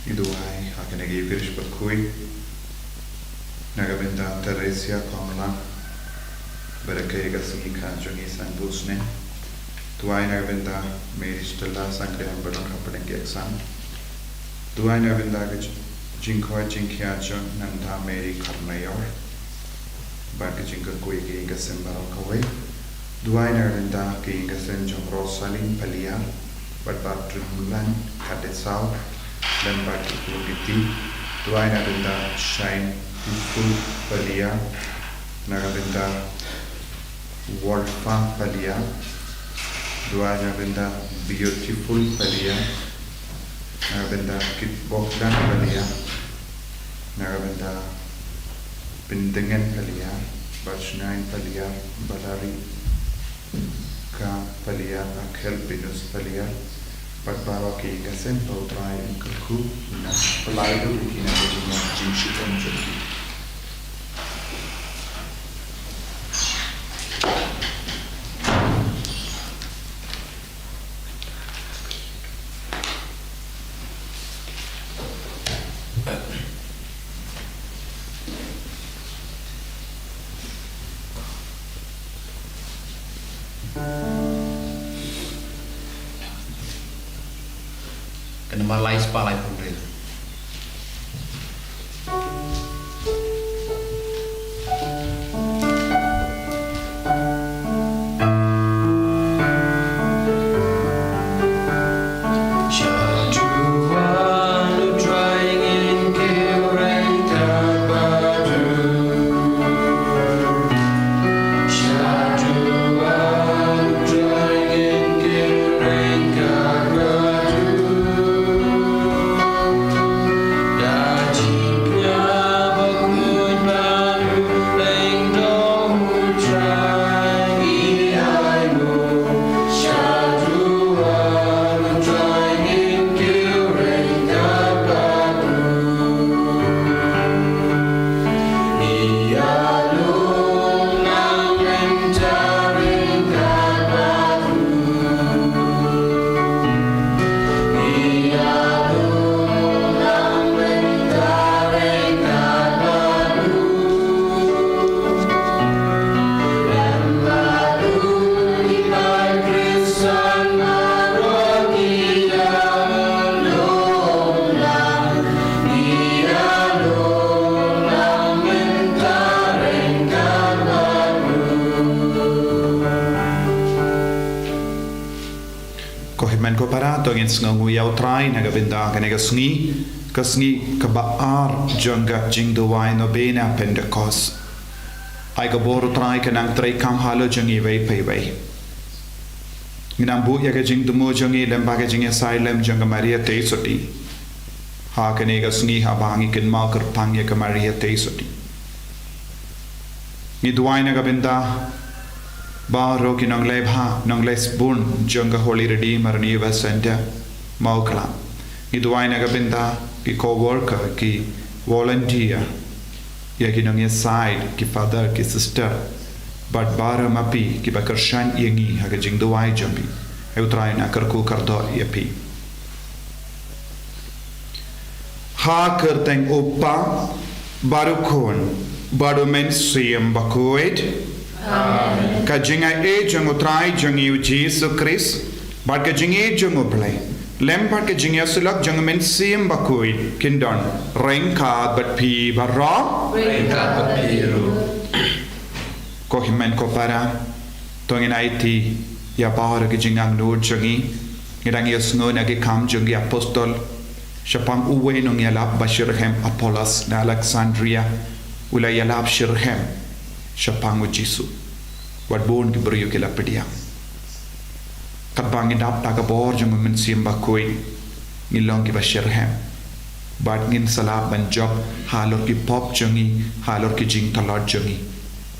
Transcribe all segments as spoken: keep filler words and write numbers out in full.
Ngi duwai ha kane ka Eucharist bakhuid na ka bynta Theresia Konglang, bad ha kane ka sngi ka jong i sangbuh snem. Duwai na ka bynta Mary Stella Sangdem ba don hapdeng ki exam. Duwai na ka bynta ka jingkoit jingkhiah jong Nanda Mary Kharnaior bad ka jingkyrkhu ïa ki ïing ki sem baroh kawei. Duwai na ka bynta ki ïing ki sem jong Rosaline Paliar bad Bah Trimlang Khatdesaw lem bad ki khun ki kti. Duwai na ka bynta Shine Peaceful Paliar, na ka bynta Wolfa Paliar. Duwai na ka bynta Beautiful Paliar, na ka bynta Kit Bogdan Paliar, na ka bynta Pyndengen Paliar, Bajnain Paliar, Balarika Paliar, Akhel Binus Paliar, bad baroh ki ïing ki sem ba U Trai un kyrkhu, un pynlait ïa ki na ka jingïap jingshitom jong ki. Ka namar lai spah laiphew hynriew. Ko hynmen ko para, to ngin sngewnguh ïa U Trai na ka bynta kane ka sngi, ka sngi kaba ar jong ka jingduwai Novena Pentecost. Ai ka bor U Trai ka nang treikam halor jong ngi iwei pa iwei. Ngi nang buh ïa ka jingthmu jong ngi lem bad ka jingïasaid lem jong ka Maria Theisotti ha kane ka sngi, haba ngi kynmaw kyrpang ïa ka Maria Theisotti. Ngi duwai na ka bynta baroh ki nongleh bha, nongleh sbun jong ka Holy Redeemer Renewal Centre Mawklam. Ngi duwai na ka bynta ki co-worker, ki volunteer, ïa ki nongïasaid, ki father, ki sister, bad baroh ma phi kiba kyrshan ïa ngi ha ka jingduwai jong phi. Ai U Trai un kyrkhu kyrdoh ïa phi. Ha ka kyrteng U Kpa, bad U Khun, bad U Mynsiem Bakhuid. Amen. Ka jingaiei jong U Trai jong ngi U Jisu Khrist, bad ka jingïeit jong U Blei, lem bad ka jingïasyllok jong U Mynsiem Bakhuid, kin don ryngkat bad phi baroh. Ryngkat bad phi ruh. Ko hynmen ko para, to ngin aiti ïa baroh ki jingangnud jong ngi. Ngi dang ïohsngew na ki Kam jong ki Apostol, shaphang uwei u nongïalap ba shitrhem Apollos na Alexandria, u la ïalap shitrhem shaphang U Jisu. Wat bun ki briew ki la pdiang. Katba ngi dap da ka bor jong U Mynsiem Bakhuid, ngi long kiba shitrhem. Bad ngin sa lah ban jop halor ki pop jong ngi, halor ki jingtlot jong ngi.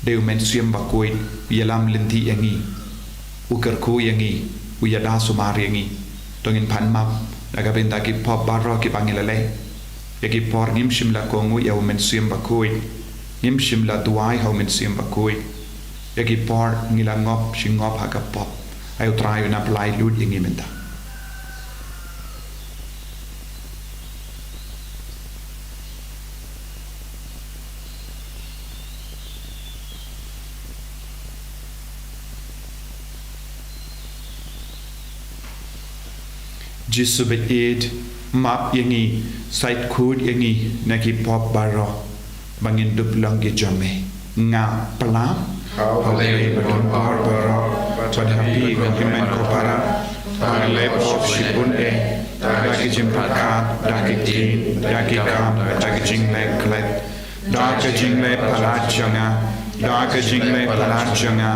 Dei U Mynsiem Bakhuid u ïalam lynti ïa ngi, u kyrkhu ïa ngi, u ïada sumar ïa ngi. To ngin pan map na ka bynta ki pop baroh kiba ngi la leh. Ïa ki por ngim shym la kohnguh ïa U Mynsiem Bakhuid, ngim shym la duwai ha U Mynsiem Bakhuid. Ïa ki por ngi la ngop shi ngop ha ka pop. Ai U Trai un ap lai lut ïa ngi mynta. Jisu baieit, map ïa ngi, sait khuid ïa ngi na ki pop baroh, ba ngin dup long ki jong me. Nga pla ha U Blei badonbor baroh, bad ha phi ko hynmen ko para, ba nga la pop shibun eh, da ki jingpyrkhat, da ki ktien, da ki kam, da ki jingleh klet. Da ka jingleh palat jong nga, da ka jingleh palat jong nga,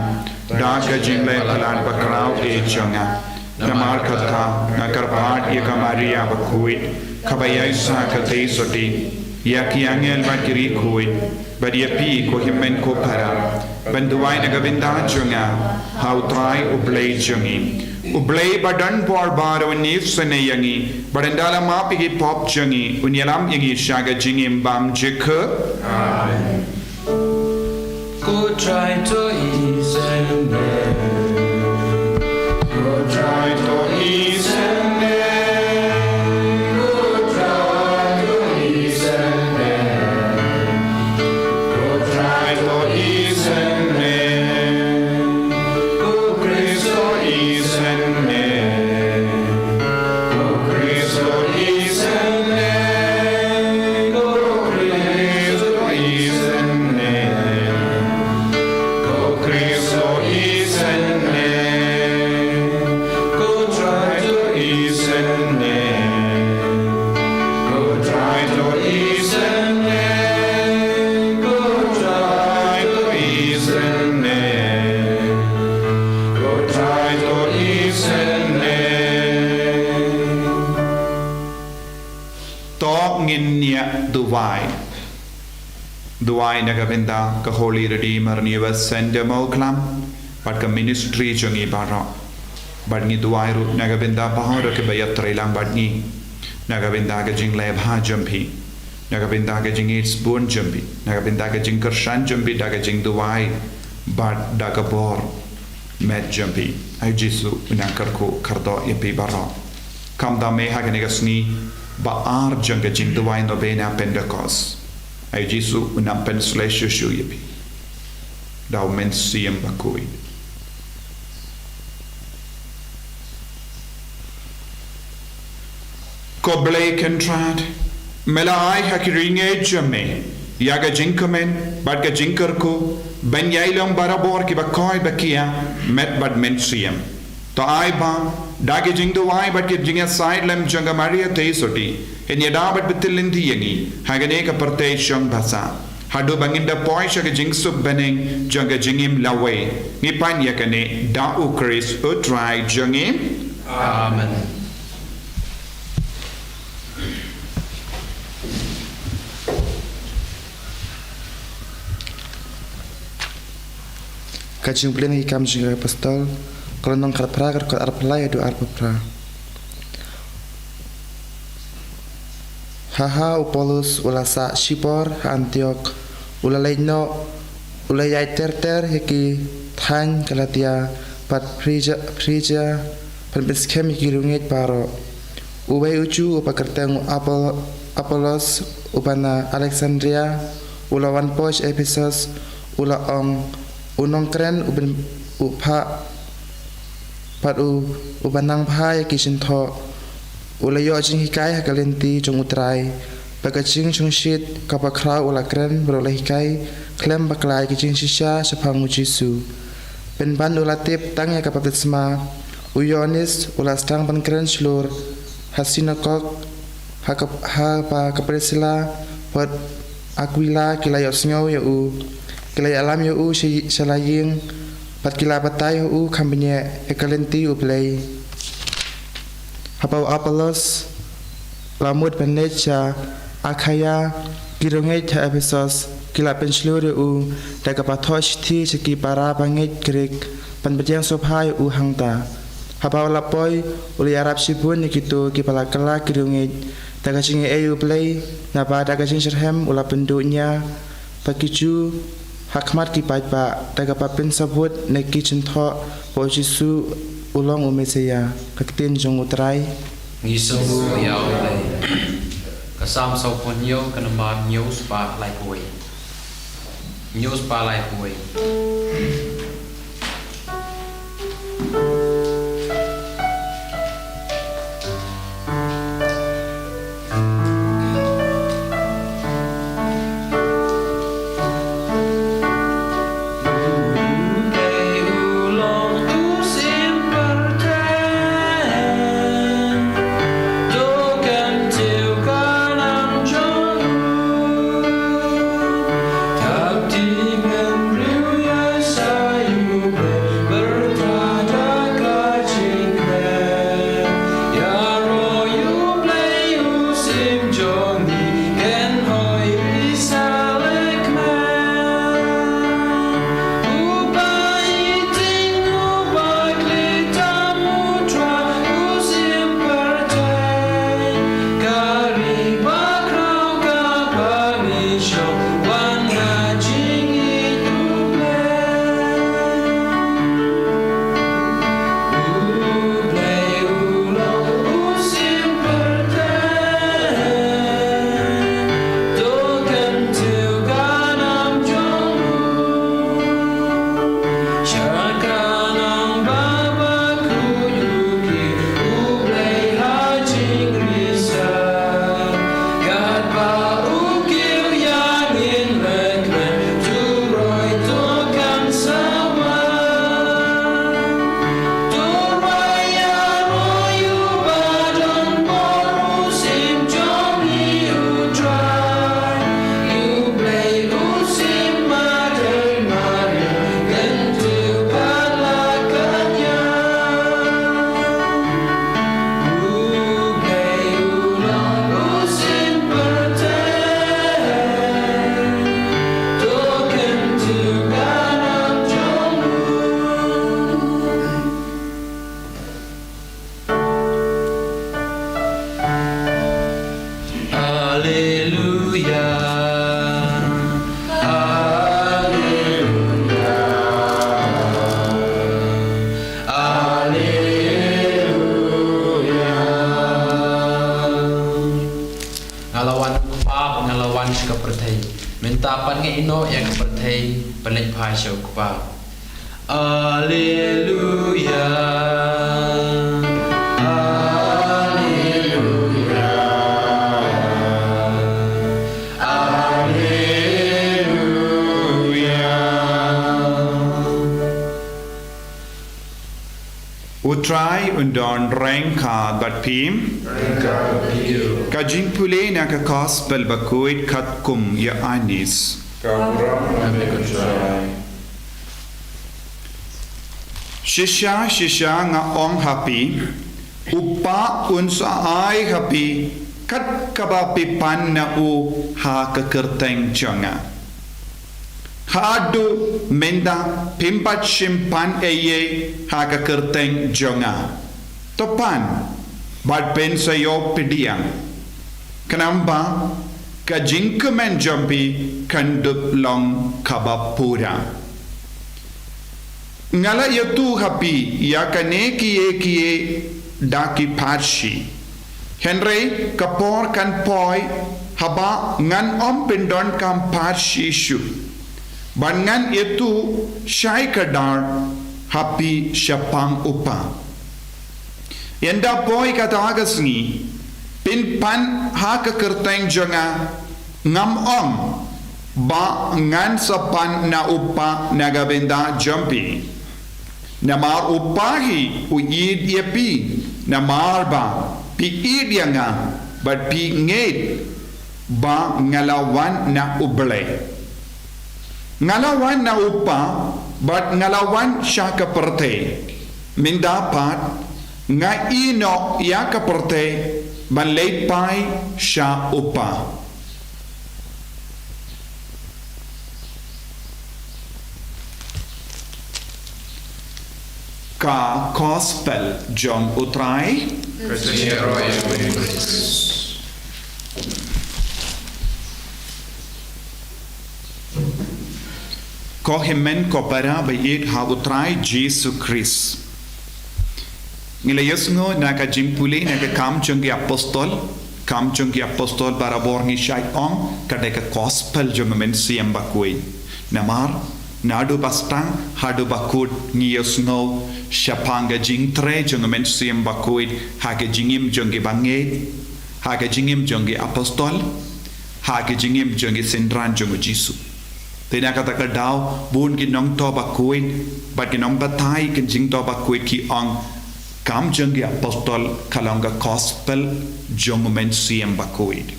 da ka jingleh palat bakhraw eh jong nga. Namar kata, nga kyrpad ïa ka Maria bakhuid, kaba ïaishah ka tei sotti, ïa ki angel bad ki riewkhuid, bad ïa phi ko hynmen ko para, ban duwai na ka bynta jong nga ha U Trai U Blei jong ngi. U Blei badonbor baroh un isynei ïa ngi, bad ynda la map ïa ki pop jong ngi, un ïalam ïa ngi sha ka jingim bymjukut. Amen. Ko Trai to isynei. Ko Trai to isynei. Ko Trai to isynei. Ko Trai to isynei. Ko Khrist to isynei. Ko Khrist to isynei. Ko Khrist to isynei. Ko Khrist to isynei. Ko Trai to isynei. Ko Trai to isynei. Ko Trai to isynei. Ko Trai to isynei. To ngin ïa duwai. Duwai na ka bynta ka Holy Redeemer New West Centre Mawklam, bad ka ministry jong ngi baroh. Bad ngi duwai ruh na ka bynta baroh kiba ïatrei lang bad ngi, na ka bynta ka jingleh bha jong phi, na ka bynta ka jingïeit sbun jong phi, na ka bynta ka jingkyrshan jong phi da ka jingduwai bad da ka bor met jong phi. Ai Jisu, u nang kyrkhu kyrdoh ïa phi baroh. Khamtam eh ha kane ka sngi ba ar jong ka jingduwai Novena Pentecost. Ai Jisu, u nang pynshlei shuh shuh ïa phi da U Mynsiem Bakhuid. Ko Blei Kynrad, me la ai ha ki riewngeit jong me ïa ka jingkmen bad ka jingkyrkhu, ban ïai long barabor kiba koit ba kiar, met bad mynsiem. To ai ba da ki jingduwai bad ki jingïasaid lem jong ka Maria Theisotti, yn ïada bad bthil lynti ïa ngi ha kane ka pyrthei shong basa, haduh ba ngin da poi sha ka jingsuk bneng jong ka jingim lawei. Ngi pan ïa kane da U Khrist U Trai jong ngi. Amen. Ka Jingpule na ki Kam jong ki Apostol, ka lynnong khatphra, ka dkhot arphew lai haduh arphew phra. Haha, u Paulus u la sah shipor ha Antiok, u la leit noh, u la ïaid ter ter ïa ki thaiñ Galatia bad Phrigia, Phrigia, ban pynskhem ïa ki riewngeit baroh. Uwei u Jiw uba kyrteng u Apol-, Apollos, uba na Alexandria, u la wan poi sha Ephesos, u la ong, u nongkren u bym-, u bha, bad u, uba nang bha ïa ki jingthoh, u la ïoh jinghikai ha ka lynti jong U Trai, bad ka jingsngewsih kaba khraw u la kren bad u la hikai khlem bakla ïa ki jingshisha shaphang U Jisu. Pynban u la tip tang ïa ka baptisma, u Ïoannis u la sdang ban kren shlur ha synagog, ha ka, haba ka Priscilla bad Aquila ki la ïohsngew ïa u, ki la ïalam ïa u sha, sha la ïing, bad ki la batai ha u kham bniah ïa ka lynti U Blei. Haba u Apollos la mut ban leit sha Akhaia, ki riewngeit ha Ephesos ki la pynshlur ïa u da kaba thoh shithi sha ki para bangeit Grik ban pdiang sngewbha ïa u hangta. Haba u la poi, u la ïarap shibun ïa kito kiba la kylla ki riewngeit da ka jingaiei U Blei, naba da ka jingshitrhem u la pynduh nia bad ki Jiw ha khmat ki paidbah da kaba pynsabut na ki jingthoh ba U Jisu u long u Messaïah. Ka ktien jong U Trai. Ngi sngewbha ïa U Blei. Ka Salm sawphew hynñiew, ka namar hynñiew spah laiphew wei. Hynñiew spah laiphew wei. Tapan ngi ino ïa ka pyrthei, pynleit phai sha u Kpa. Alleluia. Alleluia. Alleluia. U Trai un don ryngkat bad phi. Ryngkat bad phi. Ka jingpule na ka Gospel bakhuid katkum Ïoannis. Ka burom na me ko Trai. Shisha, shisha nga ong ha phi, u Kpa un sa ai ha phi kat kaba phi pan na u ha ka kyrteng jong nga. Haduh mynta phim pat shym pan ei ei ha ka kyrteng jong nga. To pan, bad phin sa ïoh pdiang. Khnang ba ka jingkmen jong phi kan dup long kaba pura. Nga la ïathuh ha phi ïa kane kiei kiei da ki pharshi. Hynrei ka por kan poi haba ngan ym pyndonkam pharshi shuh, bad ngan ïathuh shai kdar ha phi shaphang u Kpa. Ynda poi kata ka sngi, phin pan ha ka kyrteng jong nga, ngam ong ba ngan sa pan na u Kpa na ka bynta jong phi. Namar u Kpa hi u ïeit ïa phi, namar ba phi ïeit ïa nga, bad phi ngeit ba nga la wan na U Blei. Nga la wan na u Kpa, bad nga la wan sha ka pyrthei. Mynta pat nga ïeh noh ïa ka pyrthei ban leit phai sha u Kpa. Ka Gospel jong u Trai. Ka jingïaroh ïa me ko Khrist. Ko hynmen ko para ba ïeit ha u Trai Jisu Khrist. Ngi la ïohsngew na ka jingpule na ka Kam jong ki Apostol, Kam jong ki Apostol barabor ngi shait ong ka dei ka Gospel jong u Mynsiem Bakhuid. Namar naduh ba sdang haduh ba kut ngi ïohsngew shaphang ka jingtrei jong u Mynsiem Bakhuid ha ka jingim jong ki bangeit, ha ka jingim jong ki Apostol, ha ka jingim jong ki synran jong u Jisu. Te na kata ka daw, bun ki nongthoh bakhuid bad ki nongbatai ka jingthoh bakhuid ki ong, Kam jong ki Apostol ka long ka Gospel jong u Mynsiem Bakhuid.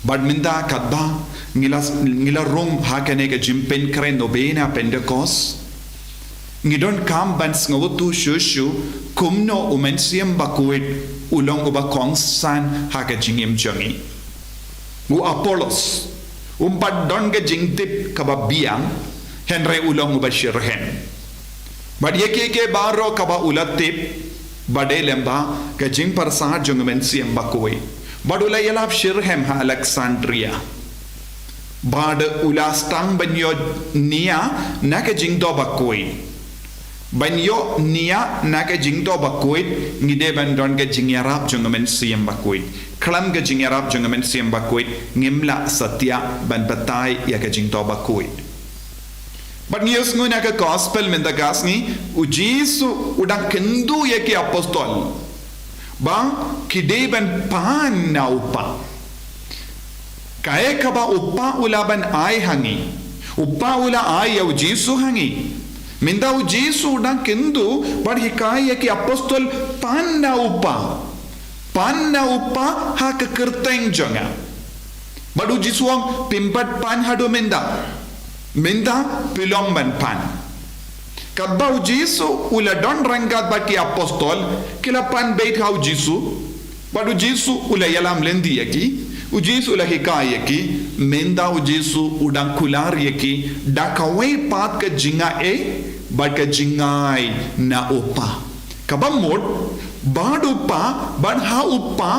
Bad mynta katba ngi la, ngi la rung ha kane ka jingpynkhreh Novena Pentekost, ngi donkam ban sngewthuh shuh shuh kumno u Mynsiem Bakhuid u long uba kongsan ha ka jingim jong ngi. U Apollos um pat don ka jingtip kaba biang, hynrei u long uba shitrhem. Bad ïa kiei kiei baroh kaba u la tip, ba dei lyngba ka jingpyrsad jong u Mynsiem Bakhuid, bad u la ïalap shitrhem ha Alexandria. Bad u la sdang ban ïoh nia na ka jingthoh bakhuid. Ban ïoh nia na ka jingthoh bakhuid, ngi dei ban don ka jingïarap jong u Mynsiem Bakhuid. Khlem ka jingïarap jong u Mynsiem Bakhuid, ngim lah satia ban batai ïa ka jingthoh bakhuid. Bad ngi ïohsngew na ka Gospel mynta ka sngi, u Jisu u dang kyntu ïa ki Apostol ba ki dei ban pan na u Kpa. Kaei kaba u Kpa u la ban ai ha ngi. U Kpa u la ai ïa u Jisu ha ngi. Mynta u Jisu u dang kyntu bad hikai ïa ki Apostol pan na u Kpa. Pan na u Kpa ha ka kyrteng jong nga. Bad u Jisu u ong, phim pat pan haduh mynta. Mynta phi long ban pan. Katba u Jisu u la don ryngkat bad ki Apostol, ki la pan beit ha u Jisu. Bad u Jisu u la ïalam lynti ïa ki. U Jisu u la hikai ïa ki. Mynta u Jisu u dang kular ïa ki da kawei pat ka jingai, bad ka jingai na u Kpa. Kaba mut, bad u Kpa, bad ha u Kpa,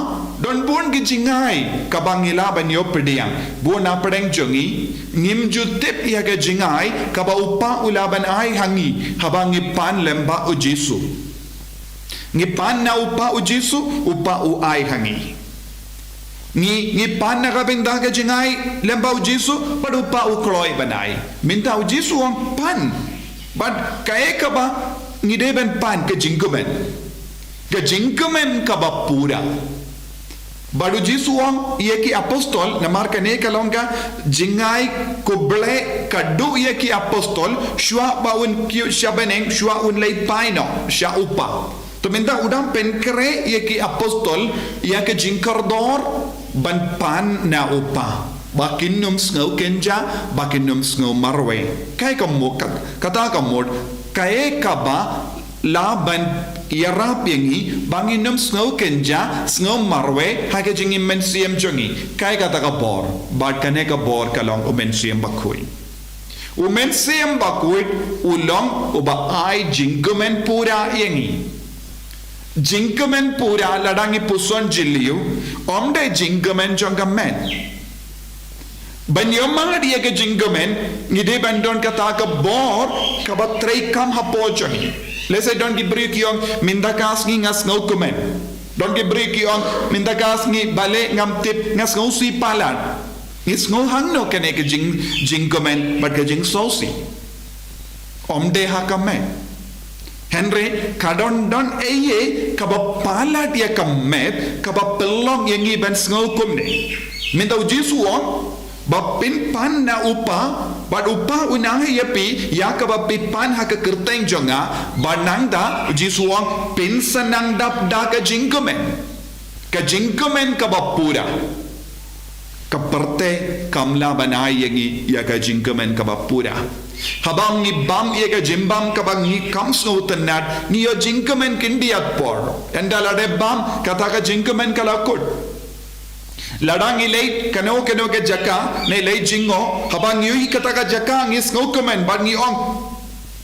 don bun ki jingai kaba ngi lah ban ïoh pdiang. Bun na pdeng jong ngi, ngim ju tip ïa ka jingai kaba u Kpa u lah ban ai ha ngi haba ngi pan lyngba u Jisu. Ngi pan na u Kpa u Jisu, u Kpa u ai ha ngi. Ngi, ngi pan na ka bynta ka jingai lyngba u Jisu, bad u Pa u kloi ban ai. Mynta u Jisu u ong pan. Bad kaei kaba ngi dei ban pan? Ka jingkmen. Ka jingkmen kaba pura. Bad u Jisu u ong ïa ki apostol, namar kane ka long ka jingai khublei ka dei ïa ki apostol, shuwa ba un kiew sha bneng, shuwa un leit phai noh sha u Pa. To mynta u dang pynkhreh ïa ki apostol ïa ka jingkordor ban pan na u Pa, ba kin ym sngew kynjah, ba kin ym sngew marwei. Kaei ka mut, kat-, kata ka mut, kaei kaba lah ban ïarap ïa ngi ba ngin ym sngew kynjah, sngew marwei ha ka jingim mynsiem jong ngi? Kaei kata ka bor? Bad kane ka bor ka long u Mynsiem Bakhuid. U Mynsiem Bakhuid u long uba ai jingkmen pura ïa ngi. Jingkmen pura, lada ngi puson jylliew, ym dei jingkmen jong ka met. Ban ïoh mad ïa ka jingkmen, ngi dei ban don kata ka bor kaba treikam hapoh jong ngi. Lehse don ki briew ki ong, mynta ka sngi nga sngewkmen. Don ki briew ki ong, mynta ka sngi balei ngam tip, nga sngewsih palat. Ngi sngew hangno kane ka jing, jingkmen bad ka jingsngewsih? Ym dei ha ka met. Hynrei ka don, don eiei kaba palat ïa ka met, kaba pynlong ïa ngi ban sngew kumne. Mynta u Jisu u ong, ba phin pan na u Pa, bad u Pa un ai ïa phi ïa kaba phi pan ha ka kyrteng jong nga. Bad nangta u Jisu u ong, phin sa nang dap da ka jingkmen. Ka jingkmen kaba pura. Ka pyrthei kam lah ban ai ïa ngi ïa ka jingkmen kaba pura. Haba ngi bam ïa ka jingbam kaba ngi kam sngewtynnat, ngi ïoh jingkmen khyndiat por. Ynda la dep bam, kata ka jingkmen ka la kut. Lada ngi leit kano kano ka jaka, ne leit jngoh, haba ngi ïohi kata ka jaka ngi sngewkmen bad ngi ong,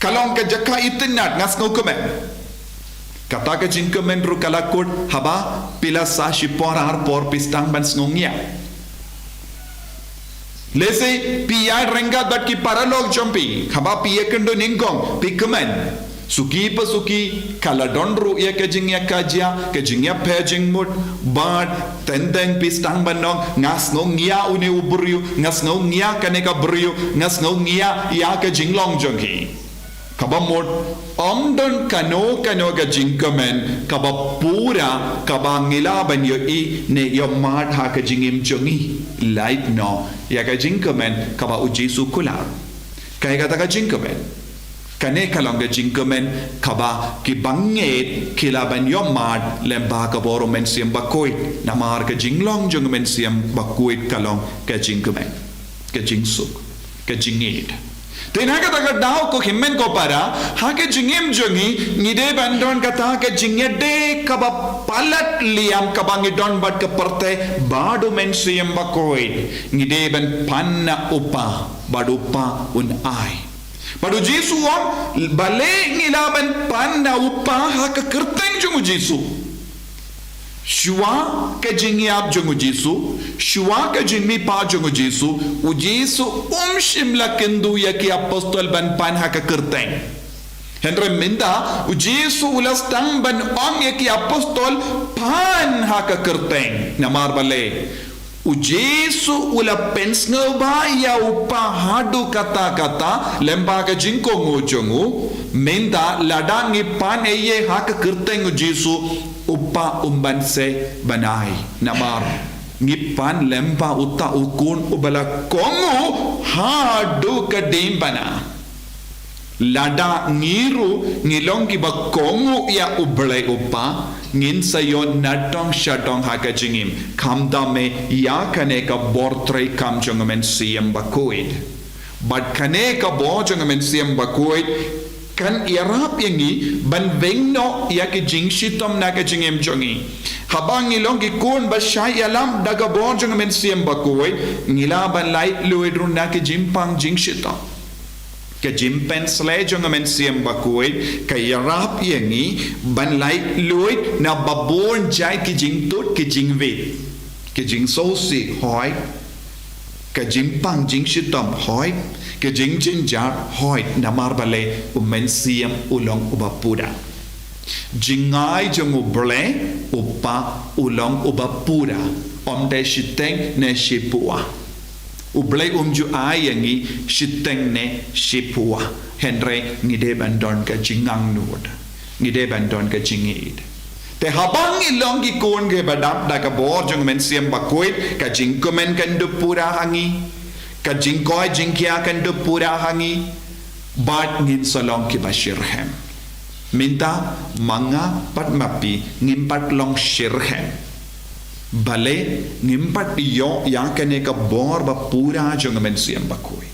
ka long ka jaka itynnat, nga sngewkmen. Kata ka jingkmen ruh ka la kut haba phi la sah shipor arpor, phi sdang ban sngewngiah. Lehse phi ïaid ryngkat bad ki paralok jong phi, haba phi ïakynduh nyngkong phi kmen. Suki pa suki ka la don ruh ïa ka jingïakajia, ka jingïapher jingmut. Bad teng teng phi sdang ban ong, nga sngewngiah une u briew, nga sngewngiah kane ka briew, nga sngewngiah ïa ka jinglong jong ki. Kaba mut, ym don kano kano ka jingkmen kaba pura kaba ngi lah ban ïohi ne ïohmad ha ka jingim jong ngi, lait noh ïa ka jingkmen kaba u Jisu u kular. Kaei kata ka jingkmen? Kane ka long ka jingkmen kaba ki bangeit ki lah ban ïohmad lyngba ka bor u Mynsiem Bakhuid. Namar ka jinglong jong u Mynsiem Bakhuid ka long ka jingkmen, ka jingsuk, ka jingïeit. Te na kata ka daw, ko hynmen ko para, ha ka jingim jong ngi, ngi dei ban don kata ka jingïadei kaba palat liam kaba ngi don bad ka pyrthei bad u Mynsiem Bakhuid. Ngi dei ban pan na u Pa bad u Pa un ai. Bad u Jisu u ong, balei ngi lah ban pan na u Pa ha ka kyrteng jong u Jisu? Shuwa ka jingïap jong u Jisu, shuwa ka jingmihpat jong u Jisu, u Jisu um shym la kynduh ïa ki apostol ban pan ha ka kyrteng. Hynrei mynta u Jisu u la sdang ban ong ïa ki apostol, pan ha ka kyrteng. Namar balei? U Jisu u la pynsngewbha ïa u Pa haduh katta katta lyngba ka jingkohnguh jong u. Mynta lada ngi pan eiei ha ka kyrteng u Jisu, u Pa um banse ban ai. Namar ngi pan lyngba uta u Khun uba la kohnguh haduh ka diengphna. Lada ngi ruh ngi long kiba kohnguh ïa U Blei U Kpa, ngin sa ïoh nadong shadong ha ka jingim, khamtam eh ïa kane ka bor treikam jong u Mynsiem Bakhuid. Bad kane ka bor jong u Mynsiem Bakhuid kan ïarap ïa ngi ban weng noh ïa ki jingshitom na ka jingim jong ngi. Haba ngi long ki khun ba shah ïalam da ka bor jong u Mynsiem Bakhuid, ngi lah ban laitluid ruh na ki jingpang jingshitom. Ka jingpynshlei jong u Mynsiem Bakhuid ka ïarap ïa ngi ban laitluid na babun jait ki jingtud ki jingwit. Ka jingsngewsih, hooid. Ka jingpang jingshitom, hooid. Ka jingjynjar, hooid. Namar balei? U Mynsiem u long uba pura. Jingai jong U Blei U Kpa u long uba pura, ym dei shiteng ne shiphew. U Blei um ju ai ïa ngi shiteng ne shiphew, hynrei ngi dei ban don ka jingangnud, ngi dei ban don ka jingïeit. Te haba ngi long ki khun kiba dap da ka bor jong U Mynsiem Bakhuid, ka jingkmen kan dup pura ha ngi, ka jingkoit jingkhiah kan dup pura ha ngi, bad ngin sa long kiba shitrhem. Mynta ma nga bad ma phi ngim pat long shitrhem, balei ngim pat ïoh ïa kane ka bor ba pura jong U Mynsiem Bakhuid.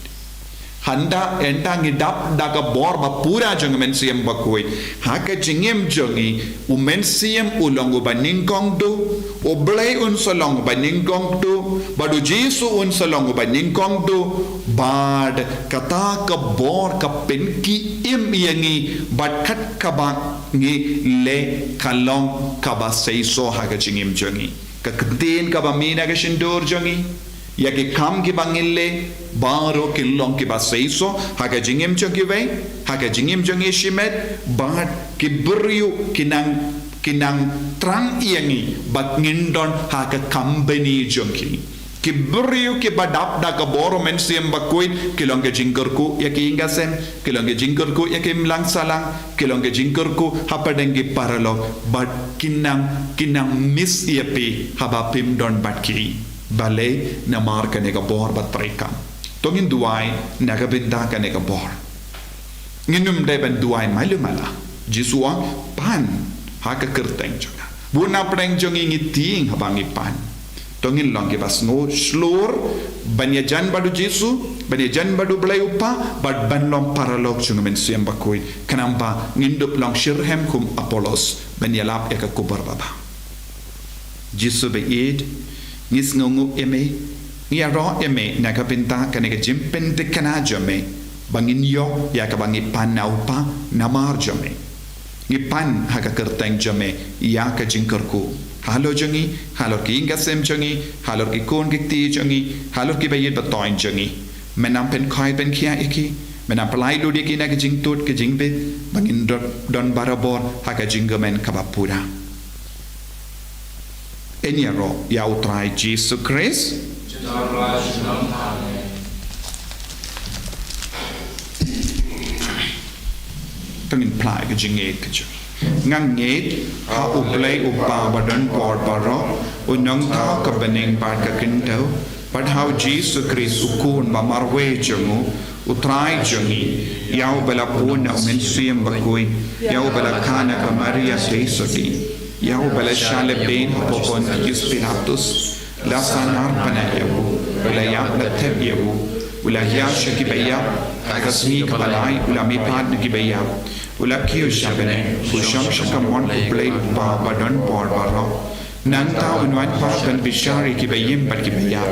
Hynda ynda ngi dap da ka bor ba pura jong U Mynsiem Bakhuid, ha ka jingim jong ngi U Mynsiem u long uba nyngkong duh, U Blei un sa long uba nyngkong duh, bad U Jisu un sa long uba nyngkong duh, bad kata ka bor ka pynkhie im ïa ngi, bad kat kaba ngi leh ka long kaba seisoh ha ka jingim jong ngi. Ka ktien kaba mih na ka shyntur jong ngi, ïa ki kam kiba ngi leh, baroh ki long kiba seisoh ha ka jingim jong kiwei, ha ka jingim jong ngi shimet, bad ki briew ki nang, ki nang thrang ïa ngi ba ngin don ha ka company jong ki. Ki briew kiba dap da ka bor U Mynsiem Bakhuid ki long ka jingkyrkhu ïa ki ïing ki sem, ki long ka jingkyrkhu ïa ki imlang sahlang, ki long ka jingkyrkhu hapdeng ki paralok, bad ki nang, ki nang miss ïa phi haba phim don bad ki. Balei? Namar kane ka bor ba treikam. To ngin duwai na ka bynta kane ka bor. Ngin ym dei ban duwai malu mala. Jisu u ong, pan ha ka kyrteng jong nga. Bun na pdeng jong ngi ngi tieng haba ngi pan. To ngin long kiba sngew shlur ban ïajan bad U Jisu, ban ïajan bad U Blei U Kpa, bad ban long paralok jong U Mynsiem Bakhuid. Khnang ba ngin dup long shitrhem kum Apollos ban ïalap ïa ka khubor babha. Jisu ba ïeit, ngi sngewnguh ïa me, ngi ïaroh ïa me na ka bynta kane ka jingpynthikna jong me, ba ngin ïoh ïa kaba ngi pan na U Kpa namar jong me. Ngi pan ha ka kyrteng jong me ïa ka jingkyrkhu halor jong ngi, halor ki ïing ki sem jong ngi, halor ki khun ki kti jong ngi, halor kiba ïeit ba thoiñ jong ngi. Men nang pynkhiah pynkhiah ïa ki, men nang pyllait lut ïa ki na ka jingtud ka jingbit, ba ngin don, don barabor ha ka jingkmen kaba pura. Ngin ïaroh ïa U Trai Jisu Khrist. To ngin phla ïa ka jingngeit ka jong ngi. Nga ngeit ha U Blei U Kpa ba don bor baroh, U Nongthaw ka bneng bad ka khyndew, bad ha U Jisu Khrist U Khun ba marwei jong U, U Trai jong ngi, ïa uba la bun na U Mynsiem Bakhuid, ïa uba la kha na ka Maria Theisotti, ïa uba la shah lehbeiñ hapoh Pontius Pilatus, la sahnarphna ïa u, u la ïap la thep ïa u, u la hiar sha kiba ïap, ha ka sngi kaba lai u la mihpat na kiba ïap, u la kiew sha bneng, u shong sha kamon U Blei U Kpa ba don bor baroh. Nangta un wan pat ban bishar ïa kiba im bad kiba ïap.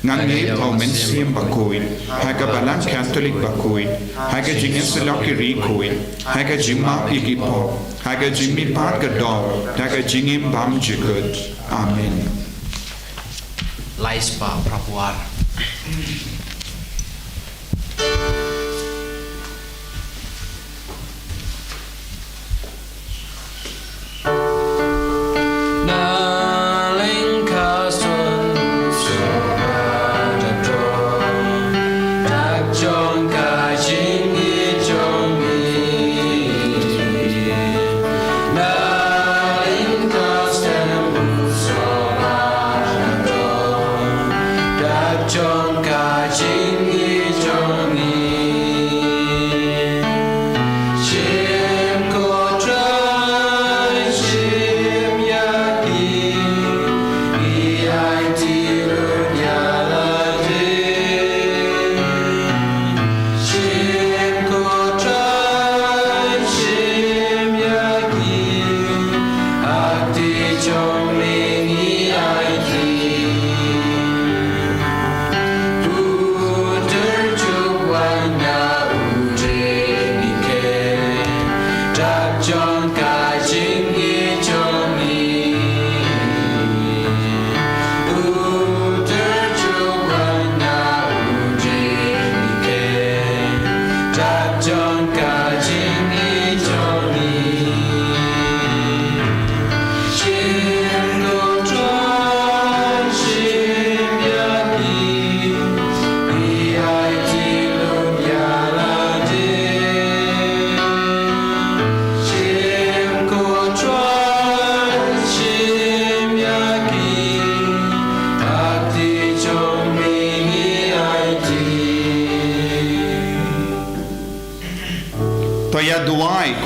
Nga ngeit ha U Mynsiem Bakhuid, ha ka Balang Katholik bakhuid, ha ka jingïasyllok ki ri khuid, ha ka jingmap ïa ki pop, ha ka jingmihpat ka doh, ha ka jingim bymjukut. Amen. Lai spah phra phew ar.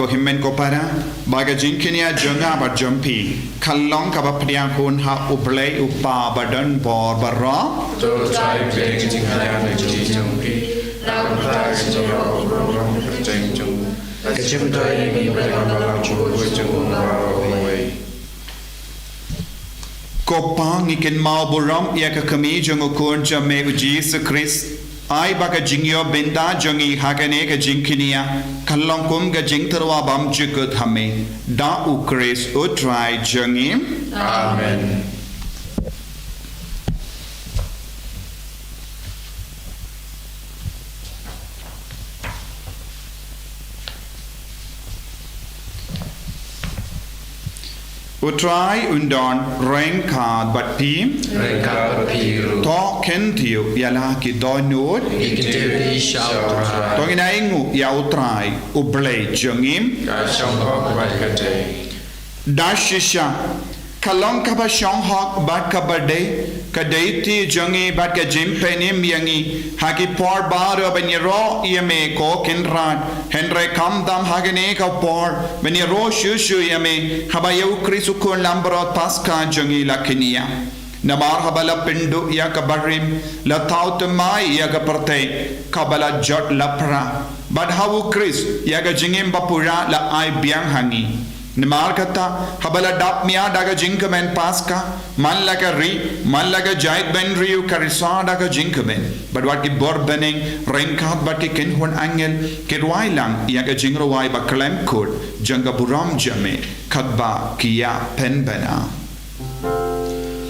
Hynmen ko para, ba ka jingkñia jong nga bad jong phi ka long kaba pdiang hun ha U Blei U Kpa ba don bor baroh. To trai pdeng jingkñia jong phi, na ka bynta ka jingïaroh u burom kyrteng jong u. Ka jingmyntoi ïa ngi bad ïa ka balang jong u baroh kawei. Ko Pa, ngi kynmaw burom ïa ka kmie jong u Khun jong me u Jisu Khrist. Ai ba ka jingïoh bynta jong ngi ha kane ka jingkñia kan long kum ka jingtyrwa bymjukut ha me. Da U Khrist U Trai jong ngi. Amen. U Trai un don ryngkat bad phi. Ryngkat bad phi ruh. To kyntiew ïa la ki dohnud. Ngi kyntiew ïa phi sha U Trai. To ngin ainguh ïa U Trai U Blei jong ngi. Ka shong hok bad ka dei. Da shisha, ka long kaba shong hok bad kaba dei, ka dei ti jong ngi bad ka jingpynim ïa ngi ha ki por baroh ban ïaroh ïa me ko Kynrad. Hynrei khamtam ha kane ka por ban ïaroh shuh shuh ïa me haba ïa U Khrist U Khun Langbrot Paskha jong ngi la kñia. Namar haba la pynduh ïa ka barim, la thaw thymmai ïa ka pyrthei kaba la jot lapra, bad ha U Khrist ïa ka jingim bapura la ai biang ha ngi. Namar kata, haba la dap mia da ka jingkmen Paskha, man la ka ri, man la ka jaitbynriew ka risa da ka jingkmen. Bad wat ki bor bneng ryngkat bad ki kynhun angel ki rwai lang ïa ka jingrwai ba khlem kut jong ka burom jong me, katba ki ïa pynbna.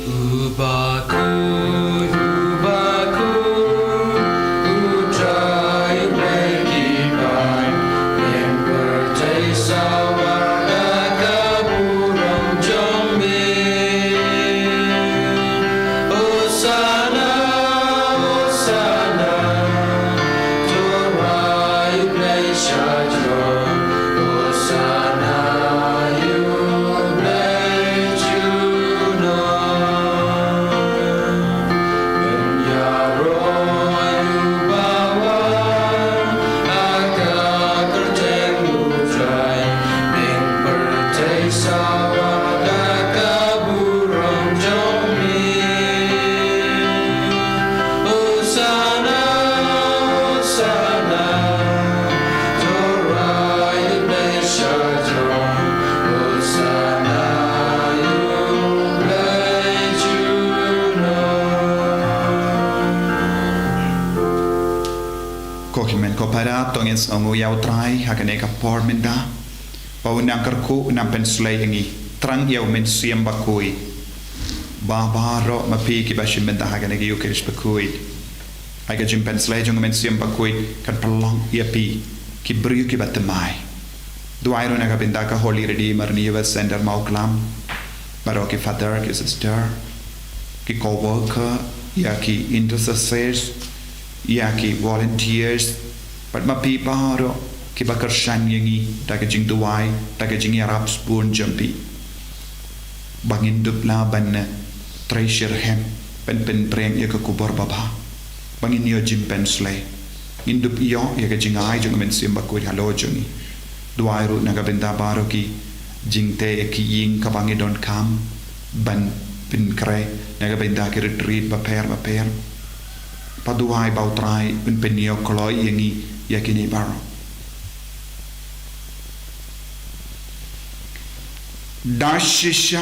U bakhuid, u bakhuid, U Trai Blei ki paid, ïeng pyrthei sawa da ka burom jong me. Hosana, Hosana, to rwai U Blei sha jrong. Hosana ïa U Blei junom. Pynïaroh ïa u bawan ha ka kyrteng U Trai, ïeng pyrthei sawa da ka burom jong me. Hosana, Hosana, to rwai U Blei sha jrong. Hosana ïa U Blei junom. Ko hynmen ko para, to ngin sngewnguh ïa U Trai ha kane ka por mynta. Ba un nang kyrkhu, un nang pynshlei ïa ngi thrang ïa U Mynsiem Bakhuid. Ba baroh ma phi kiba shim bynta ha kane ka Ïukharist bakhuid, ai ka jingpynshlei jong U Mynsiem Bakhuid kan pynlong ïa phi ki briew kiba thymmai. Duwai ruh na ka bynta ka Holy Redeemer Renewal Center Mawklam, baroh ki father, ki sister, ki co-worker, ïa ki intercessors, ïa ki volunteers, bad ma phi baroh kiba kyrshan ïa ngi da ka jingduwai, da ka jingïarap sbun jong phi. Ba ngin dup lah ban, eh, trei shitrhem, ban pynpreng ïa ka khubor babha. Ba ngin ïoh jingpynshlei. Ngin dup ïoh ïa ka jingai jong U Mynsiem Bakhuid halor jong ngi. Duwai ruh na ka bynta baroh ki jingtei ïa ki ïing kaba ngi donkam ban pynkhreh, na ka bynta ki retreat bapher bapher. Ba duwai ba U Trai un pynïoh kloi ïa ngi ïa kine baroh. Da shisha,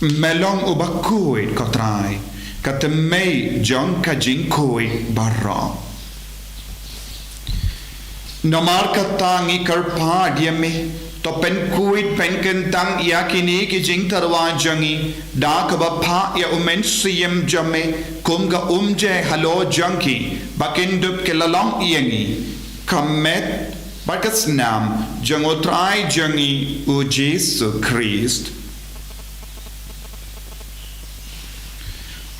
me long uba khuid ko Trai, ka thymmei jong ka jingkhuid baroh. Namar kata ngi kyrpad ïa me, to pynkhuid pynkyntang ïa kine ki jingtyrwa jong ngi da kaba phah ïa U Mynsiem jong me kum ka umjai halor jong ki, ba kin dup ki la long ïa ngi ka met bad ka snam jong U Trai jong ngi U Jisu Khrist.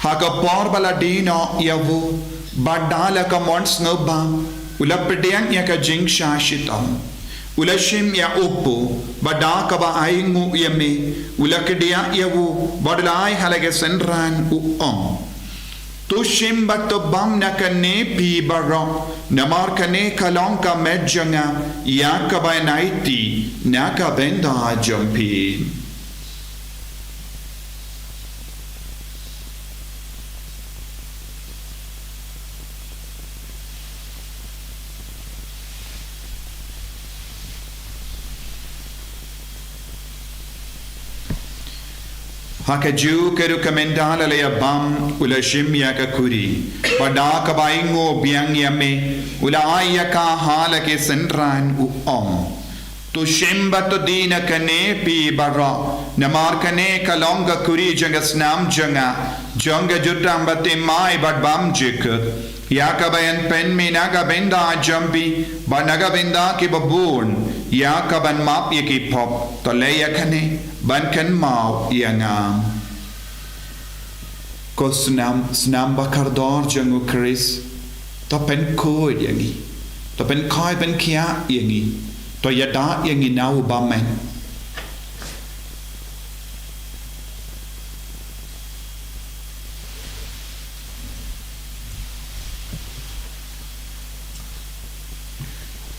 Ha ka por ba la die noh ïa u, bad da la ka mon sngewbha, u la pdiang ïa ka jingshah shitom. U la shim ïa u kpu, bad da kaba ainguh ïa me, u la kdiah ïa u, bad u la ai ha la ka synran, u ong: To shim bad to bam na kane phi baroh, namar kane ka long ka met jong nga, ïa kaba yn aiti na ka bynta jong phi. Ha kajuh ka rukom, ynda la ïa bam, u la shim ïa ka kuri, bad da kaba ainguh biang ïa me, u la ai ïa ka ha la ki synran, u ong: To shim bad to die na kane phi baroh, namar kane ka long ka kuri jong ka snam jong nga, jong ka jutang baptisma bad bymjukut, ïa kaba yn pynmih na ka bynta jong phi bad na ka bynta kiba bun, ïa kaban map ïa ki pop. To leh ïa kane ban kynmaw ïa nga. Ko snam, snam bakordor jong u Khrist, to pynkhuid ïa ngi, to pynkhuid pynkhiah ïa ngi, to ïada ïa ngi na u bymman.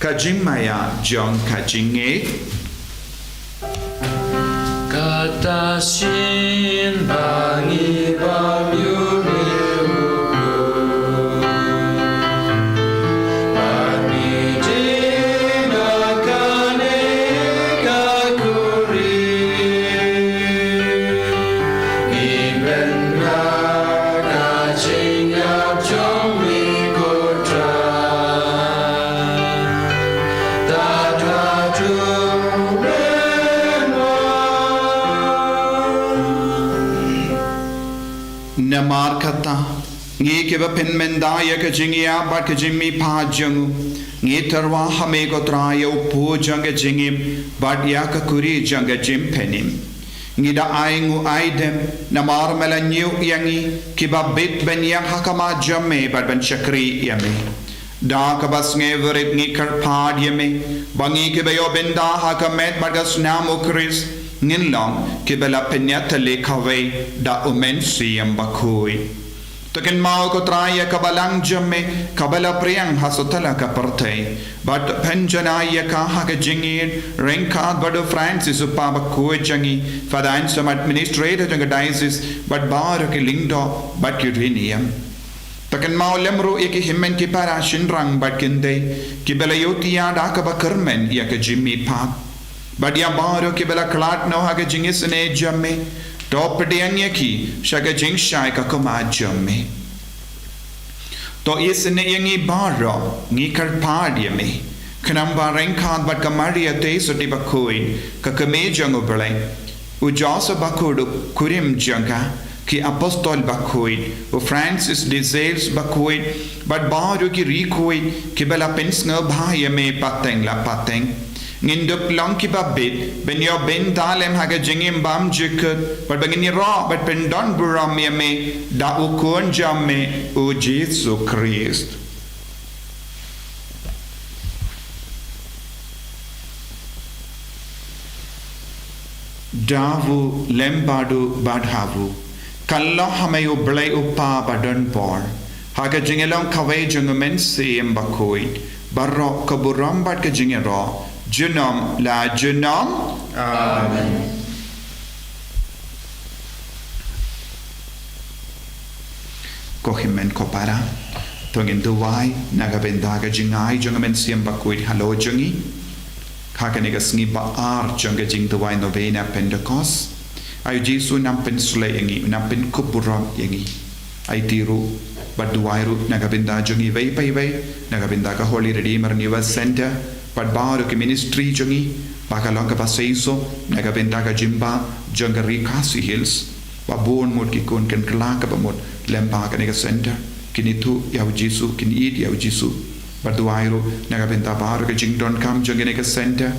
Ka jingmaïa jong ka jingngeit. Kata shisien ba ngi bam ïa u Khrist, ba ngi die na kane ka kuri, ngi pynbna ka jingïap jong me ko Trai, tad haduh mynno. Namar kata, ngi kiba pynmynta ïa ka jingïap bad ka jingmihpat jong u, ngi tyrwa ha me ko Trai ïa u pud jong ka jingim bad ïa ka kuri jong ka jingpynim. Ngi da ainguh aidem, namar me la ñiew ïa ngi kiba bit ban ïeng ha khmat jong me bad ban shakri ïa me. Da kaba sngewrit ngi kyrpad ïa me, ba ngi kiba ïoh bynta ha ka met bad ka snam u Khrist, ngin long kiba la pynïatylli kawei da u Mynsiem Bakhuid. To kynmaw ko Trai ïa ka balang jong me, kaba la pdiang ha sutla ka pyrthei, bad pynjanai ïa ka ha ka jingïeit ryngkat bad u Francis u Kpa Bakhuid jong ngi, Father Anselm, Administrator jong ka Diocese, bad baroh ki lyngdoh bad ki riewniam. To kynmaw lem ruh ïa ki hynmen ki para shynrang bad kynthei, kiba la ïohthiah da kaba kyrmen ïa ka jingmihpat, bad ïa baroh kiba la khlad noh ha ka jingisynei jong me, to pdiang ïa ki sha ka jingshai ka khmat jong me. To isynei ïa ngi baroh, ngi kyrpad ïa me, khnang ba ryngkat bad ka Maria Theisotti Bakhuid, ka Kmie jong u Blei, u Joseph Bakhuid u kurim jong ka, ki Apostol Bakhuid, u Francis de Sales Bakhuid, bad baroh ki riewkhuid kiba la pynsngewbha ïa me pateng la pateng, ngin dup long kiba bit ban ïoh bynta lem ha ka jingim bymjukut, bad ba ngin ïaroh bad pyndonburom ïa me da u Khun jong me, u Jisu Khrist. Dawu lem bad u bad hawu. Kylla ha me u Blei u Kpa badonbor, ha ka jingïalong kawei jong u Mynsiem Bakhuid, baroh ka burom bad ka jingïaroh, junom la junom. Amen. Ko hynmen ko para, to ngin duwai na ka bynta ka jingai jong u Mynsiem Bakhuid halor jong ngi. Ha kane ka sngi ba ar jong ka jingduwai Novena Pentecost, ai u Jisu un nang pynsleh ïa ngi, un nang pynkup burom ïa ngi. Aiti ruh bad duwai ruh na ka bynta jong ngi iwei pa iwei, na ka bynta ka Holy Redeemer New World Centre bad baroh ki ministry jong ngi, ba ka long kaba seisoh na ka bynta ka jingbah jong ka Ri Khasi Hills, ba bun mut ki khun kin kylla kaba mut lem bad kane ka centre, kin ithuh ïa u Jisu, kin ïeit ïa u Jisu. Bad duwai ruh na ka bynta baroh ka jingdonkam jong kane ka centre,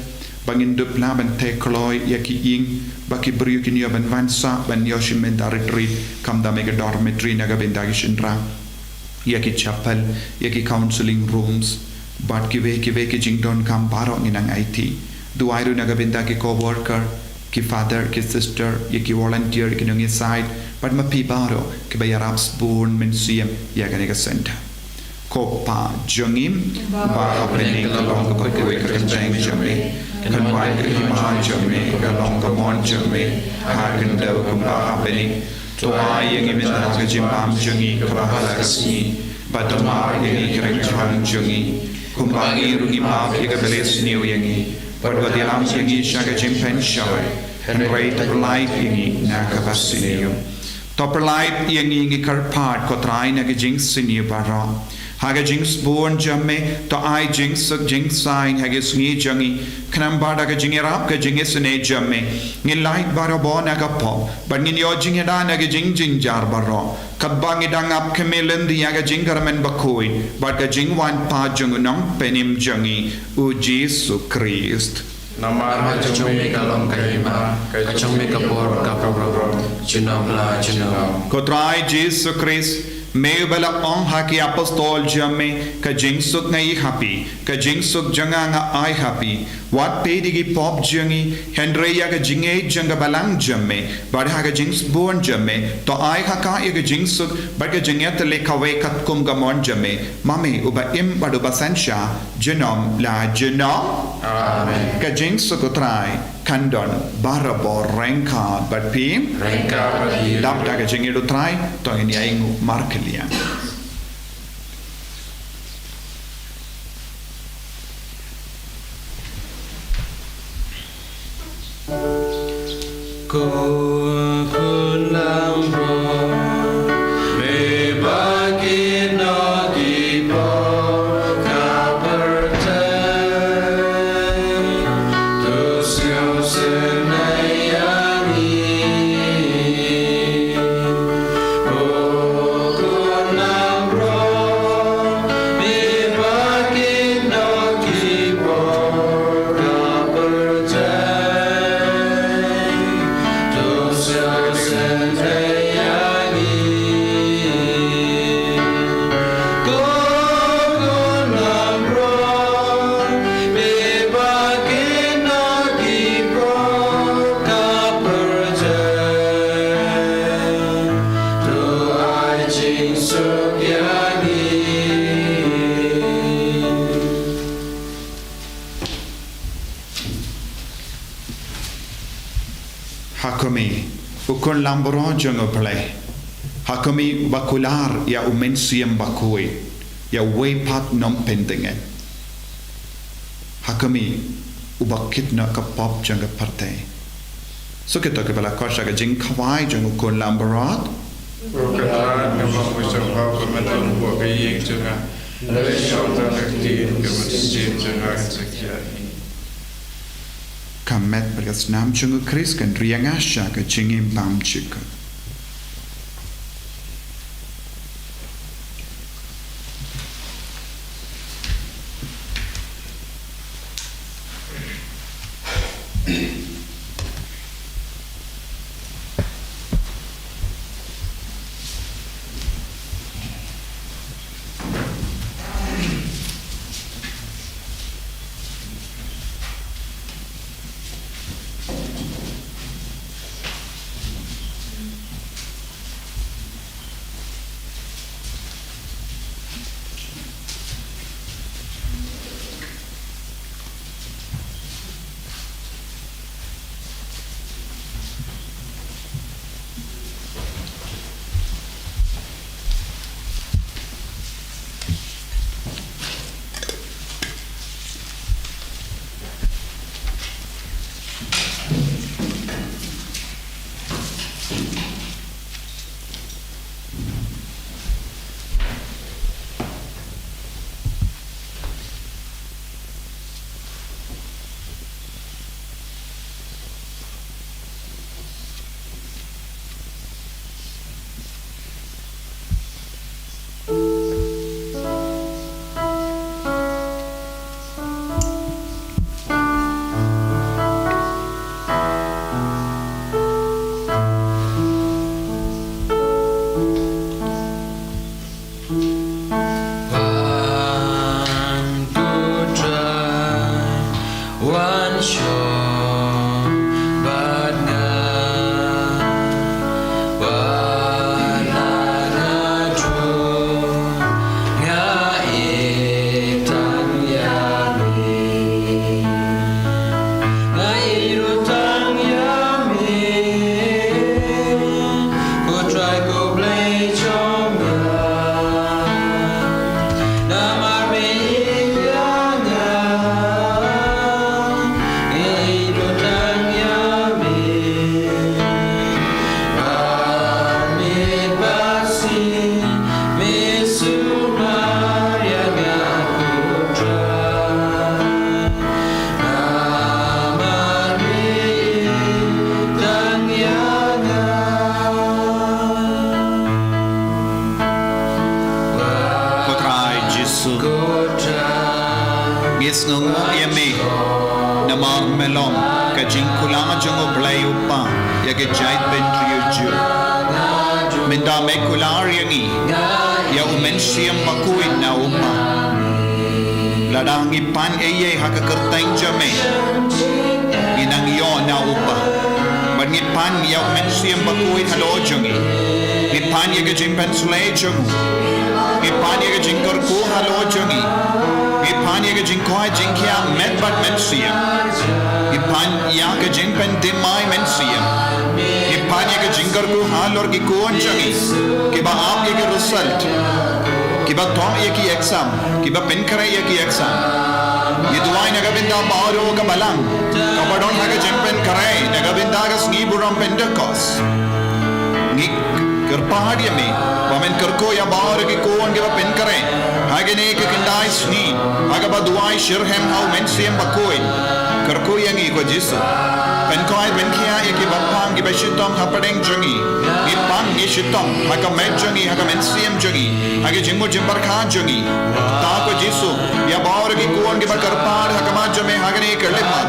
ba ngin dup lah ban theh kloi ïa ki ïing, ba ki briew kin ïoh ban wan sah, ban ïoh shim bynta retreat, khamtam ïa ka dormitory na ka bynta ki shynrang, ïa ki chapel, ïa ki counselling rooms, bad kiwei kiwei ki jingdonkam baroh ngin nang aiti. Duwai ruh na ka bynta ki co-worker, Ki father, ki sister, ïa ki volunteer, ki nongïasaid, bad ma phi baroh kiba ïarap sbun mynsiem ïa kane ka centre. Ko Pa jong ngi ba ha bneng, ka long kaba khuid ka kyrteng jong me, kan wan ka hima jong me, ka long ka mon jong me ha ka khyndew kumba ha bneng. To ai ïa ngi mynta ka jingbam jong ngi kaba ha la ka sngi, bad to map ïa ngi ki kren jong ngi, kumba ngi ruh ngi map ïa kiba la sniew ïa ngi, bad wat ïalam ïa ngi sha ka jingpynshoi, hynrei to pyllait ïa ngi na kaba sniew. To pyllait ïa ngi, ngi kyrpad ko Trai, na ka jingsniew baroh. Ha ka jingsbun jong me, to ai jingsuk jingsaiñ ha ka sngi jong ngi, khnang ba da ka jingïarap ka jingisynei jong me, ngin lait barabor na ka pop, bad ngin ïoh jingïada na ka jingjynjar baroh, katba ngi dang ap khmih lynti ïa ka jingkyrmen bakhuid bad ka jingwan pat jong u Nongpynim jong ngi, u Jisu Khrist. Namar ka jong me ka long ka hima, ka jong me ka bor ka burom, junom la junom. Ko Trai Jisu Khrist, me uba la ong ha ki apostol jong me, ka jingsuk nga ai ha phi, ka jingsuk jong nga nga ai ha phi. Wat peit ïa ki pop jong ngi, hynrei ïa ka jingïeit jong ka Balang jong me, bad ha ka jingsbun jong me, to ai ha ka ïa ka jingsuk bad ka jingïatylli kawei katkum ka mon jong me, ma me uba im bad uba synshar, junom la junom. Amen. Ka jingsuk u Trai kan don barabor ryngkat bad phi. Ryngkat bad phi. Dap da ka jingïeit u Trai, to ngin ïainguh markylliang. Ko khun langbrot, me ba kynnoh ki pop ka pyrthei, to sngewsih ïa ngi. Ko khun langbrot, me ba kynnoh ki pop ka pyrthei, to sngewsih ïa ngi. Ko khun langbrot, me ba kynnoh ki pop ka pyrthei, to ai jingsuk ïa ngi. Ha khmih, u khun langbrot jong U Blei. Ha khmih, uba kular ïa u Mynsiem Bakhuid, ïa uwei pat Nongpyndengit. Ha khmih, uba kit noh ka pop jong ka pyrthei. Sa kito kiba la koit sha ka jingkhawai jong u khun langbrot. Ko Trai, nga ong ïa phi, ba men long hapoh ka ïing jong nga, hynrei sngewthuh ïa ka ktien ka mynsiem jong nga kan sa khia ïa ngi. Ka met bad ka snam jong U Khrist kan ri ïa nga sha ka jingim bymjukut. Ka jaitbynriew Jiw. Mynta me kular ïa ngi ïa u Mynsiem Bakhuid na u Kpa. Lada ngi pan ei ei ha ka kyrteng jong me, ngi nang ïoh na u Kpa. Bad ngi pan ïa u Mynsiem Bakhuid halor jong ngi. Ngi pan ïa ka jingpynsleh jong u. Ngi pan ïa ka jingkyrkhu halor jong ngi. Ngi pan ïa ka jingkoit jingkhiah met bad mynsiem. Ngi pan ïa ka jingpynthymmai mynsiem. Ngi pan ïa ka jingkyrkhu halor ki khun jong ngi kiba ap ïa ki result, kiba thok ïa ki exam, kiba pynkhreh ïa ki exam. Ngi duwai na ka bynta baroh ka balang kaba don ha ka jingpynkhreh na ka bynta ka sngi burom Pentekost. Ngi kyrpad ïa me ba men kyrkhu ïa baroh ki khun kiba pynkhreh ha kine ki khyndai sngi ha kaba duwai shitrhem ha u Mynsiem Bakhuid. Kyrkhu ïa ngi ko Jisu. Pynkoit pynkhiah ïa kiba pang kiba shitom hapdeng jong ngi. Ngi pang ngi shitom ha ka met jong ngi, ha ka mynsiem jong ngi, ha ka jingmut jingpyrkhat jong ngi. Ta ko Jisu, ïa baroh ki khun kiba kyrpad ha khmat jong me ha kane ka khyllipmat.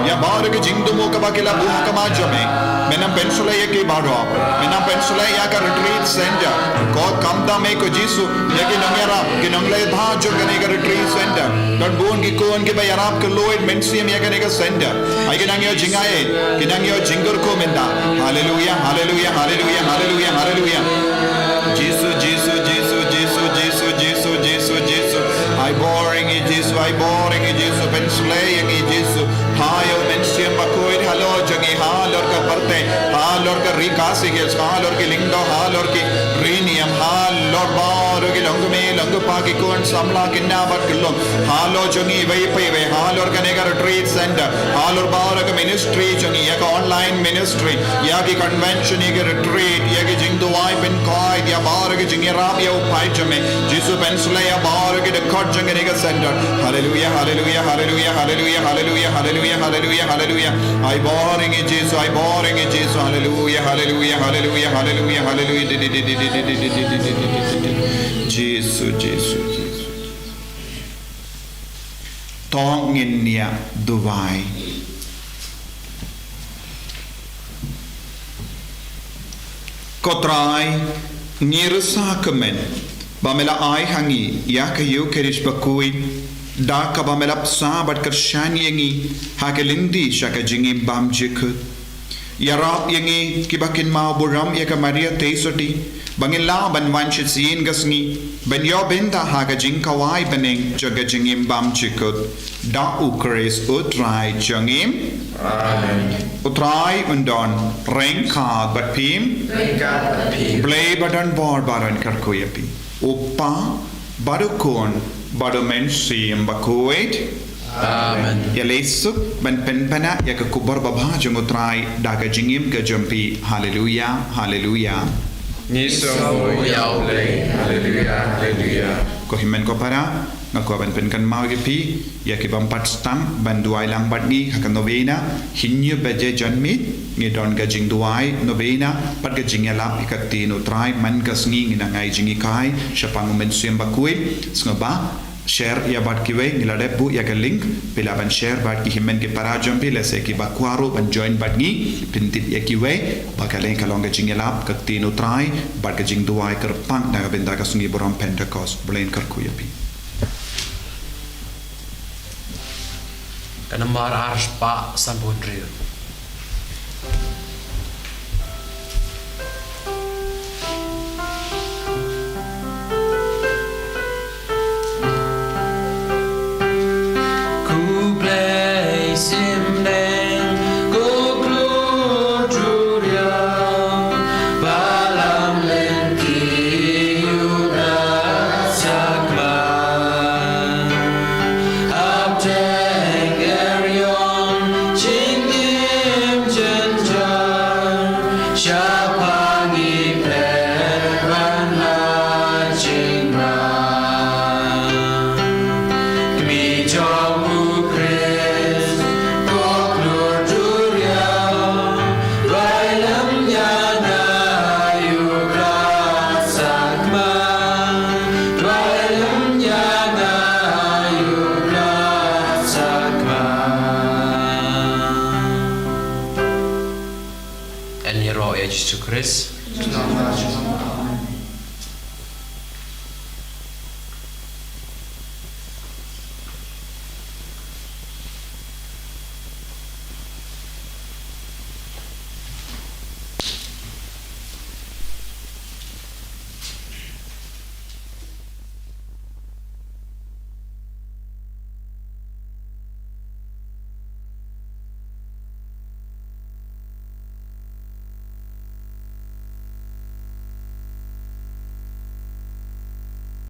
Ïa baroh ki jingthmu kaba ki la buh ha khmat jong me. Men nang pynshlei ïa ki baroh. Men nang pynshlei ïa ka retreat center. Ko kam da me ko Jisu, ïa ki nongïarap, ki nongleit bha jong kane ka retreat center. Don bun ki khun kiba ïarap, ki lait mynsiem ïa kane ka center. Ai ki nang ïoh jingai, ki nang ïoh jingkyrkhu mynta. Haleluia, haleluia, haleluia, haleluia, haleluia. Jisu, Jisu, Jisu. Ai bor ïa ngi Jisu, ai bor ïa ngi Jisu, pynshlei ïa ngi Jisu. Ïa u Mynsiem Bakhuid halor jong ngi, halor ka pyrthei, halor ka Ri Khasi Hills, halor ki lyngdoh, halor ki ri niam, halor baroh ki long kmie long kpa, ki khun samla, ki khynnah bad ki lum. Halor jong ngi iwei pa iwei, halor kane ka retreat center, halor baroh ka ministry jong ngi, ïa ka online ministry, ïa ki convention, ïa ki retreat, ïa ki jingduwai pynkoit, ïa baroh ki jingïarap ïa u paid jong me. Jisu pynshlei ïa baroh ki dkhot jong kane ka center. Haleluia, haleluia, haleluia, haleluia, haleluia, haleluia, haleluia, haleluia. Ai bor ïa ngi Jisu, ai bor ïa ngi Jisu. Haleluia, haleluia, haleluia, haleluia, haleluia. Jisu, Jisu, Jisu. To ngin ïa duwai. Ko Trai, ngi rsa kmen ba me la ai ha ngi ïa ka Eukharist bakhuid, da kaba me la bsa bad kyrshan ïa ngi ha ka lynti sha ka jingim bymjukut. Ïarap ïa ngi kiba kynmaw burom ïa ka Maria Theisotti, ba ngin lah ban wan shisien ka sngi ban ïoh bynta ha ka jingkhawai bneng jong ka jingim bymjukut. Da U Khrist U Trai jong ngi. Amen. U Trai un don ryngkat bad phi. Ryngkat bad phi. Blei ba don bor baroh un kyrkhu ïa phi. U Kpa, bad U Khun, bad U Mynsiem Bakhuid. Amen. Ïaleh suk ban pynpaw ïa ka khubor babha jong U Trai da ka jingim ka jong phi. Haleluia, haleluia. Ngi sngewnguh ïa U Blei. Haleluia, haleluia. Ko hynmen ko para, nga kwah ban pynkynmaw ïa phi ïa ki bym pat sdang ban duwai lang bad ngi ha ka novena. Hynñiew baje janmiet ngi don ka jingduwai novena bad ka jingïalap ïa ka ktien U Trai. Man ka sngi ngin nang ai jinghikai shaphang U Mynsiem Bakhuid. Sngewbha share ïa bad kiwei, ngi la dep buh ïa ka link, phi lah ban share bad ki hynmen ki para jong phi, lehse kiba kwah ruh ban join bad ngi, pyntip ïa kiwei ba ka leng ka long ka jingïalap ka ktien U Trai bad ka jingduwai kyrpang na ka bynta ka sngi burom Pentekost. Blei un kyrkhu ïa phi. Ka nambar ar spah sanphew hynriew. Yn ïaroh ïa Jisu Khrist.